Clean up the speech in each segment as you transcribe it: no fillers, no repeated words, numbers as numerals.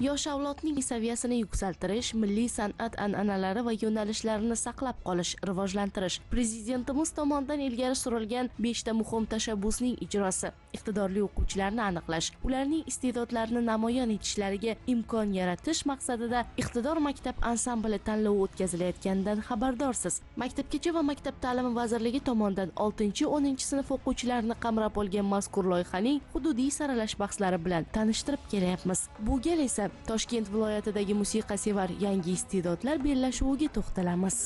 Yosh avlodning saviyasini yuksaltirish, milliy san'at an'analari va yo'nalishlarini saqlab qolish, rivojlantirish prezidentimiz tomonidan ilgari surilgan 5 ta muhim tashabbusning ijrosi, iqtidorli o'quvchilarni aniqlash, ularning iste'dodlarini namoyon etishlariga imkon yaratish maqsadida Iqtidor maktab ansambli tanlovi o'tkazilayotganidan xabardorsiz. Maktabgacha va maktab ta'limi vazirligi tomonidan 6-10 sinf o'quvchilarini qamrab olgan mazkur loyihaning hududiy saralash bahslari bilan tanishtirib kelyapmiz. Bu gal esa Toshkent viloyatidagi musiqasevar yangi iste'dodlar bellashuviga to'xtalamiz.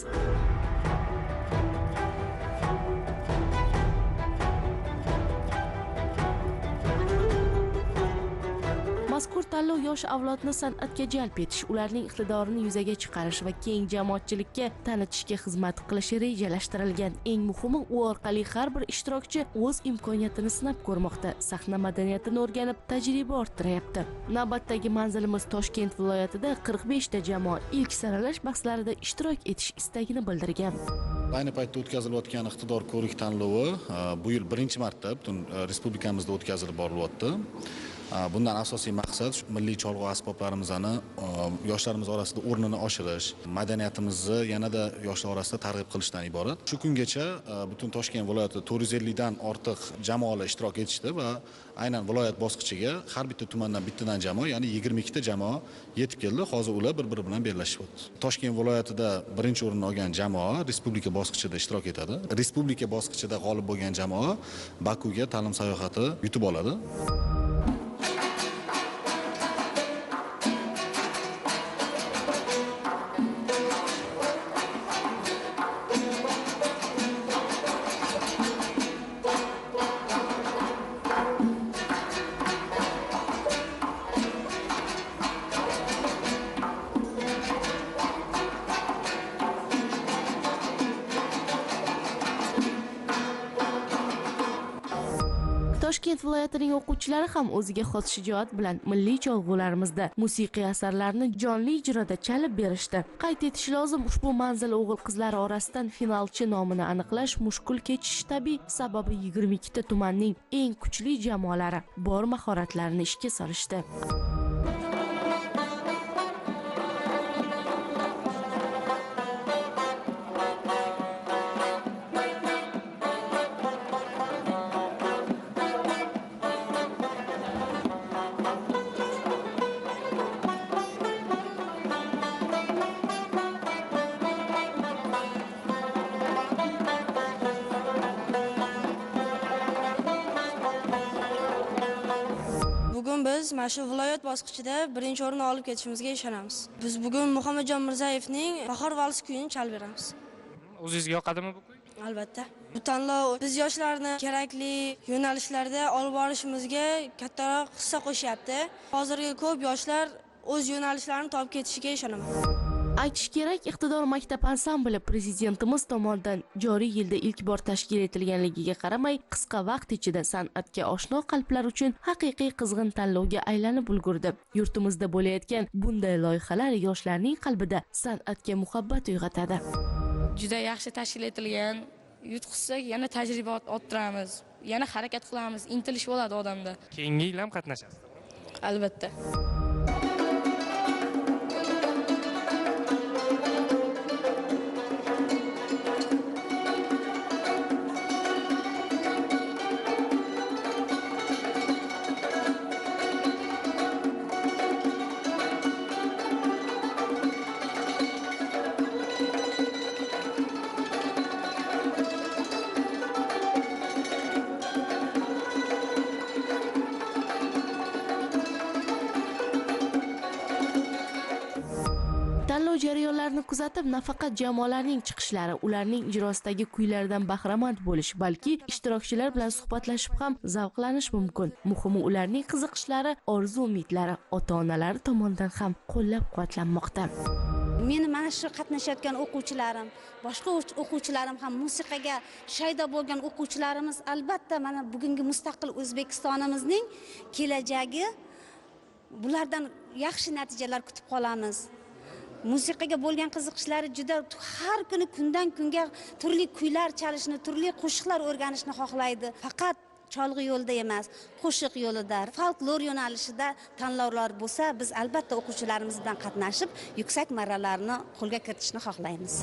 Mazkur tanlov yosh avlodni san'atga jalb etish, ularning iqtidorini yuzaga chiqarish va keng jamoatchilikka tanitishga xizmat qilishi rejalashtirilgan. Eng muhimi, u orqali har bir ishtirokchi o'z imkoniyatini sinab ko'rmoqda, sahna madaniyatini o'rganib, tajriba orttiryapti. Navbatdagi manzilimiz Toshkent viloyatida 45 ta jamoa ilk saralash bahslarida ishtirok etish istagini bildirgan. Ayni paytda o'tkazilayotgan Iqtidor ko'rik tanlovi bu yil birinchi marta butun respublikamizda o'tkazilib borilyapti. Bundan asosiy maqsad milliy cholg'u asboblarimizni yoshlarimiz orasida o'rnini oshirish, madaniyatimizni yanada yoshlar orasida targ'ib qilishdan iborat. Shu kungacha butun Toshkent viloyatida 450 dan ortiq jamoalar ishtirok etishdi va aynan viloyat bosqichiga har bitta tumandan bittadan jamoa, ya'ni 22 ta jamoa yetib keldi. Hozir ular bir-biri bilan bellashyapti. Toshkent viloyatida birinchi o'rinni olgan jamoa respublika bosqichida ishtirok etadi. Respublika bosqichida g'olib bo'lgan jamoa Bakuga ta'lim sayohati yutib oladi. Toshkent viloyatining o'quvchilari ham o'ziga xos shijoat bilan milliy cholg'ularimizda musiqiy asarlarni jonli ijroda chalib berishdi. Qayd etish lozim, ushbu manzil o'g'il qizlari orasidan finalchi nomini aniqlash mushkul kechishi tabiiy, sababi 22 ta tumanning eng kuchli jamoalari bor mahoratlarini ishga solishdi. Biz mana shu viloyat bosqichida birinchi o'rinni olib ketishimizga ishonamiz. Biz bugun Muhammadjon Mirzayevning Bahor valsi kuyini chalib beramiz. O'zingizga yoqadimi bu kuy? Albatta. Bu tanlov biz yoshlarni kerakli yo'nalishlarda olib borishimizga kattaroq hissa qo'shyapti. Hozirgi ko'p yoshlar o'z yo'nalishlarini topib ketishiga ishonaman. Aytish kerak, Iqtidor maktab ansambli prezidentimiz tomonidan joriy yilda ilk bor tashkil etilganligiga qaramay, qisqa vaqt ichida san'atga oshno qalblar uchun haqiqiy qizg'in tanlovga aylanib ulgurdi. Yurtimizda bo'layotgan bunday loyihalar yoshlarning qalbida san'atga muhabbat uyg'otadi. Juda yaxshi tashkil etilgan, yutqizsak yana tajriba orttiramiz, yana harakat qilamiz, intilish bo'ladi odamda. Keyingi yil ham qatnashasiz? Albatta. Tanlov jarayonlarini kuzatib, nafaqat jamoalarning chiqishlari, ularning ijrosidagi kuylardan bahramand bo'lish, balki ishtirokchilar bilan suhbatlashib ham zavqlanish mumkin. Muhimi, ularning qiziqishlari, orzu-umidlari ota-onalari tomonidan ham qo'llab-quvvatlanmoqda. Meni mana shu qatnashayotgan o'quvchilarim, boshqa o'quvchilarim ham musiqaga shaydo bo'lgan o'quvchilarimiz albatta mana bugungi mustaqil O'zbekistonimizning kelajagi, bulardan yaxshi natijalar kutib qolamiz. Musiqaga bo'lgan qiziqishlari juda har kuni kundan kunga turli kuylar chalishni, turli qo'shiqlar o'rganishni xohlaydi. Faqat cholg'u yo'lida emas, qo'shiq yo'lida, folklor yo'nalishida tanlovlar bo'lsa, biz albatta o'quvchilarimiz bilan qatnashib, yuksak marralarni qo'lga kiritishni xohlaymiz.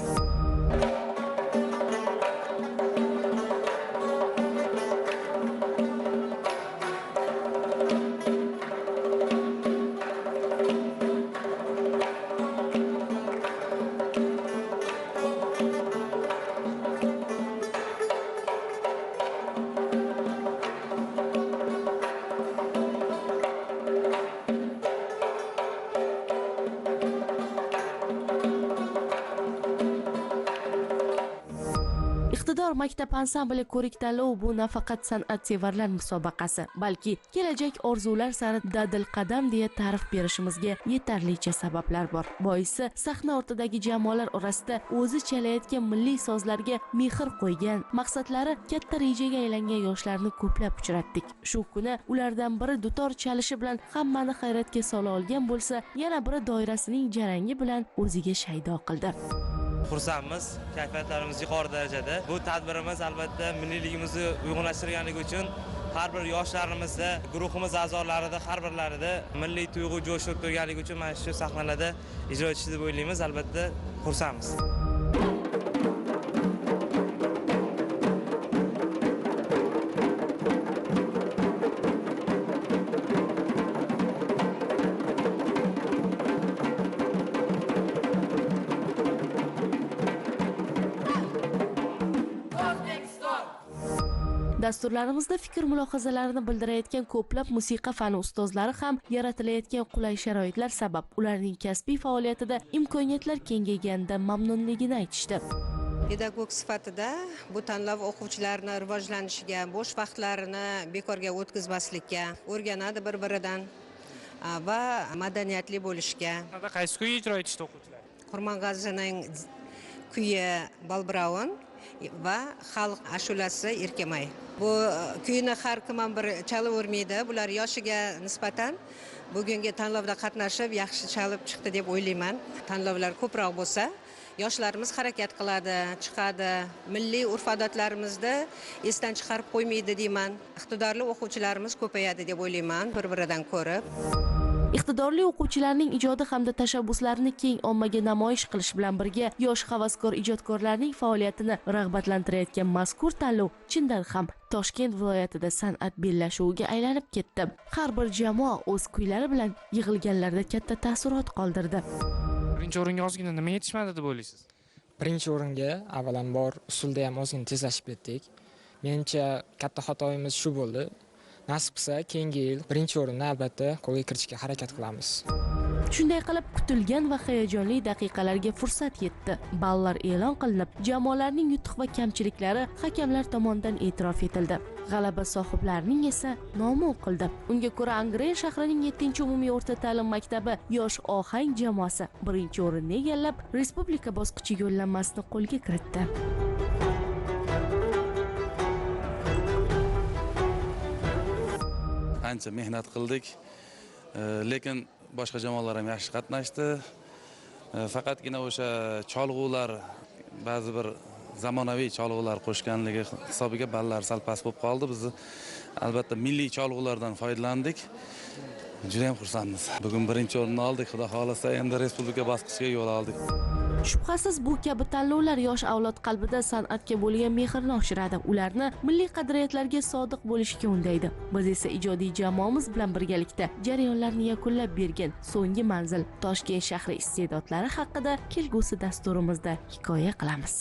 Iqtidor maktab ansambli ko'rik tanlovi bu nafaqat san'atsevarlar musobaqasi, balki kelajak orzular sari dadil qadam deya ta'rif berishimizga yetarlicha sabablar bor. Boisi, sahna ortidagi jamoalar orasida o'zi chalayotgan milliy sozlarga mehr qo'ygan, maqsadlari katta rejaga aylangan yoshlarni ko'plab uchratdik. Shu kuni ulardan biri dutor chalishi bilan hammani hayratga sola olgan bo'lsa, yana biri doirasining jarangi bilan o'ziga shaydo qildi. Xursandmiz, kayfiyatlarimiz yuqori darajada. Bu tadbirimiz albatta milliyligimizni uyg'unlashtirganligi uchun har bir yoshlarimizda, guruhimiz a'zolarida har birlarida milliy tuyg'u jo'shib turganligi uchun mana shu sahnalarda ijro etish deb o'ylaymiz, albatta xursandmiz. Dasturlarimizda fikr mulohazalarini bildirayotgan ko'plab musiqa fani ustozlari ham yaratilayotgan qulay sharoitlar sabab ularning kasbiy faoliyatida imkoniyatlar kengayganidan mamnunligini aytishdi. Pedagog sifatida bu tanlov o'quvchilarni rivojlanishiga, bo'sh vaqtlarini bekorga o'tkazmaslikka, o'rganadi bir-biridan va madaniyatli bo'lishga. Qaysi kuy ijro etishdi o'quvchilar? Qurmong'azining kuyi Balbraun va xalq ashulasi Erkamay. Bu kuyni har kim ham bir chalavermaydi. Bular yoshiga nisbatan bugungi tanlovda qatnashib yaxshi chalib chiqdi deb o'ylayman. Tanlovlar ko'proq bo'lsa, yoshlarimiz harakat qiladi, chiqadi. Milliy urf-odatlarimizni esdan chiqarib qo'ymaydi deyman. Iqtidorli o'quvchilarimiz ko'payadi deb o'ylayman, bir-biridan ko'rib. Iqtidorli o'quvchilarning ijodi hamda tashabbuslarini keng ommaga namoyish qilish bilan birga yosh havaskor ijodkorlarning faoliyatini rag'batlantirayotgan mazkur tanlov chindan ham Toshkent viloyatida san'at bellashuviga aylanib ketdi. Har bir jamoa o'z kuylari bilan yig'ilganlarda katta taassurot qoldirdi. Birinchi o'ringa ozgina nima yetishmadi deb o'ylaysiz? Birinchi o'ringa avvalambor usulda ham ozgina tezlashib ketdik. Menimcha katta xatoyimiz shu bo'ldi. Nasib qilsa keyingi yil birinchi o'rinni albatta qo'lga kiritishga harakat qilamiz. Shunday qilib kutilgan va hayajonli daqiqalarga fursat yetdi. Ballar e'lon qilinib, jamoalarning yutuq va kamchiliklari hakamlar tomonidan e'tirof etildi. G'alaba sohiblarining esa nomi o'qildi. Unga ko'ra Angren shahrining 7-umumiy o'rta ta'lim maktabi Yosh ohang jamoasi birinchi o'rinni egallab, respublika bosqichi yo'llanmasini qo'lga kiritdi. Ancha mehnat qildik, lekin boshqa jamoalar ham yaxshi qatnashdi. Faqatgina o'sha cholg'ular, ba'zi bir zamonaviy cholg'ular qo'shganligi hisobiga ballar sal past bo'lib qoldi. Biz albatta milliy cholg'ulardan foydalandik. Juda ham xursandmiz. Bugun birinchi o'rinni oldik. Xudo xohlasa endi respublika bosqichiga yo'l oldik. Shubhasiz bu kabi tanlovlar yosh avlod qalbida san'atga bo'lgan mehrni oshiradi, ularni milliy qadriyatlarga sodiq bo'lishga undaydi. Biz esa ijodiy jamoamiz bilan birgalikda jarayonlarni yakunlab bergan so'nggi manzil Toshkent shahri iste'dodlari haqida kelgusi dasturimizda hikoya qilamiz.